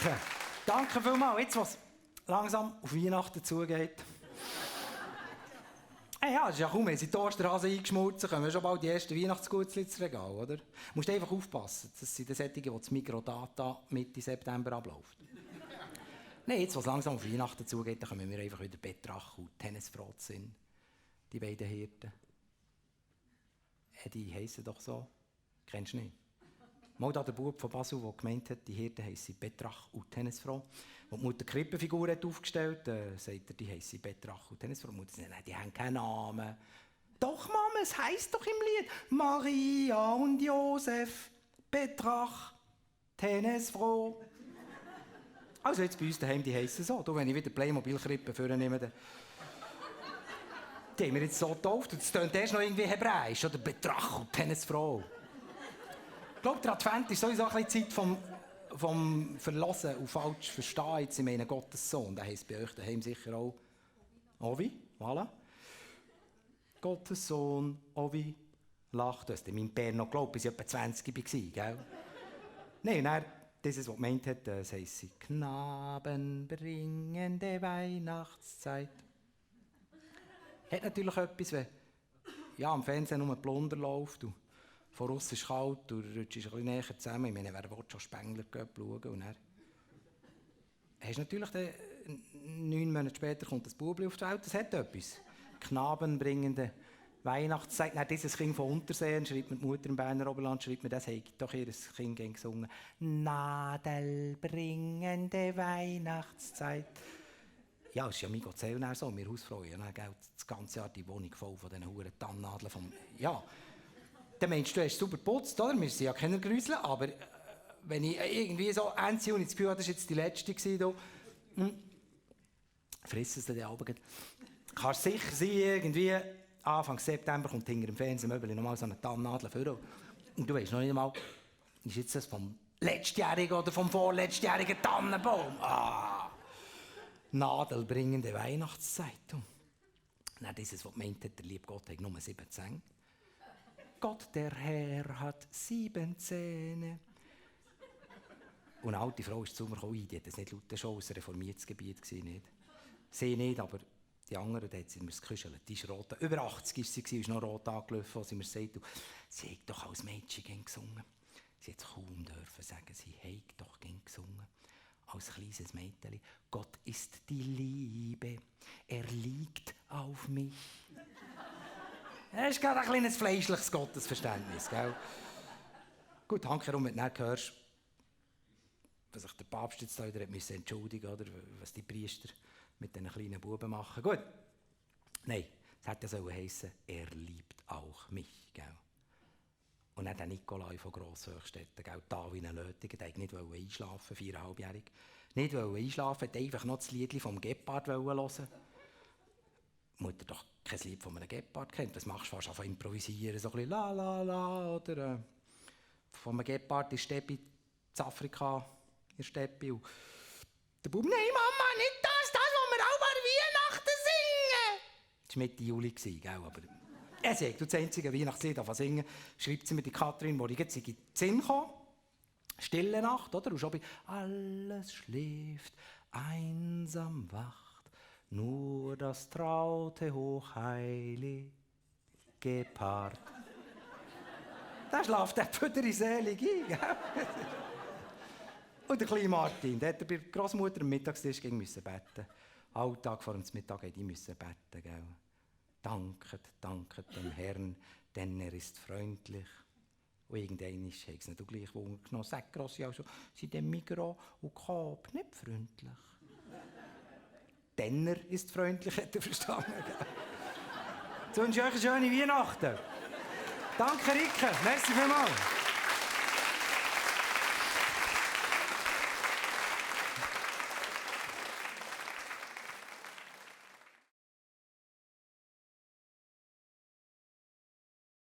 Ricke, danke vielmals. Jetzt, was langsam auf Weihnachten zugeht. Hey, ja, es ist ja kaum, wenn sie die Osterhase eingeschmolzen, kommen schon bald die ersten Weihnachtsgutzli ins Regal, oder? Du musst einfach aufpassen, das sind die Sättige, die das Mikrodata Mitte September abläuft. Nein, jetzt, was langsam auf Weihnachten zugeht, dann kommen wir einfach wieder Betrach und Tennisfrot sind. Die beiden Hirten. Die heissen doch so. Kennst du nicht? Mal da der Bub von Basel, der gemeint hat, die Hirten heissen Betrach und Tennisfrau. Und die Mutter Krippenfigur hat aufgestellt, sagt er, die heissen Betrach und Tennisfrau. Die Mutter sagt, nein, die haben keinen Namen. Doch, Mama, es heisst doch im Lied Maria und Josef, Betrach, Tennisfrau. Also jetzt bei uns daheim, die heissen so. Du, wenn ich wieder Playmobil-Krippe vornehme, dann... Die haben wir jetzt so getauft. Das tönt erst noch irgendwie hebräisch, oder? Betrach und Tennisfrau. Ich glaube, der Advent ist sowieso ein bisschen Zeit vom Verlassen und falsch verstehen. Jetzt, ich meine Gottes Sohn, der heisst bei euch daheim sicher auch Ovi, voilà. Gottes Sohn, Ovi, lacht. Du hast in meinem Bär noch geglaubt, bis ich etwa 20 war, gell? Nein, und dann, das, was gemeint hat, das heisst sie knabenbringende Weihnachtszeit. Hat natürlich etwas, wenn ja, am Fernsehen nur ein Plunder läuft und von uns ist es kalt, du rutschst ein bisschen näher zusammen. Ich meine, wer will schon Spengler schauen? Und dann hast du natürlich 9 Monate später kommt das Bubli auf die Welt, das hat etwas. Knabenbringende Weihnachtszeit. Dann dieses Kind von Unterseen, schreibt mir die Mutter im Berner Oberland, schreibt mir, das hat doch ihr Kind gesungen. Nadelbringende Weihnachtszeit. Ja, es ist ja mein Gott selber so, wir Hausfrauen, ja, das ganze Jahr die Wohnung voll von diesen huren Tannennadeln vom... Ja. Dann meinst du, du hast super geputzt, oder? Wir sind ja keine Grüsel, aber wenn ich irgendwie so einziehe und das Gefühl habe, das war jetzt die letzte gewesen, friss es dir Abend. Kannst sicher sein, irgendwie Anfang September kommt hinter dem Fernsehmöbel nochmal so eine Tannennadel vor. Und du weißt noch nicht einmal, ist jetzt das vom letztjährigen oder vom vorletztjährigen Tannenbaum? Nadelbringende Weihnachtszeit. Nein, dieses, was meint hat, der liebe Gott hat nur 7 Zähne. Gott, der Herr, hat 7 Zähne. Und eine alte Frau ist zu mir gekommen, die hat das nicht laut schon aus einem reformiertes Gebiet gewesen, nicht. Sie nicht, aber die anderen, da hat sie mir das gekuschelt. Die ist rot. Über 80 war sie, ist noch rot angelaufen, als sie mir sagt, sie hat doch als Mädchen gesungen. Sie hat kaum dürfen sagen, sie hat doch gesungen. Als kleines Mädchen. Gott ist die Liebe, er liegt auf mich. Das ist gerade ein kleines fleischliches Gottesverständnis, gell? Gut, hankerum, wenn du dann hörst, was sich der Papst jetzt da wieder entschuldigen musste, oder was die Priester mit diesen kleinen Buben machen. Gut, nein, es hätte ja heissen, er liebt auch mich, gell? Und dann der Nikolai von Grosshöchstetten, gell, da wie ein Lötiger, der wollte nicht einschlafen, 4,5-jährig. Nicht einschlafen, wollte einfach noch das Lied vom Gepard hören. Mutter doch kein Lied von einem Gepard kennt. Was machst du fast auf improvisieren, so ein bisschen la la la, oder von einem Gepard in der Steppe, in Afrika, in der Steppe. Und der Bub, nein Mama, nicht das, was wir auch an Weihnachten singen. Das war Mitte Juli, gell, aber... Er sagt, du das einzige Weihnachtslied singen, schreibt sie mir die Katrin, wo ich jetzt in den Sinn kam. Stille Nacht, oder? Und schon bei alles schläft, einsam wacht, nur das traute, hochheilige Paar. Da schläft der Pütteri selig ein, gell? Und der kleine Martin, der hat bei der Großmutter am Mittagstisch beten. Alltag vor dem Mittag musste beten, gell? Danket dem Herrn, denn er ist freundlich. Und irgendwann hat es nicht du gleich genommen. Sag Grossi auch so, sind dem Migros und Coop nicht freundlich. Denn er ist freundlich, hat er verstanden. Jetzt wünsche ich euch eine schöne Weihnachten. Danke, Ricke. Merci vielmals.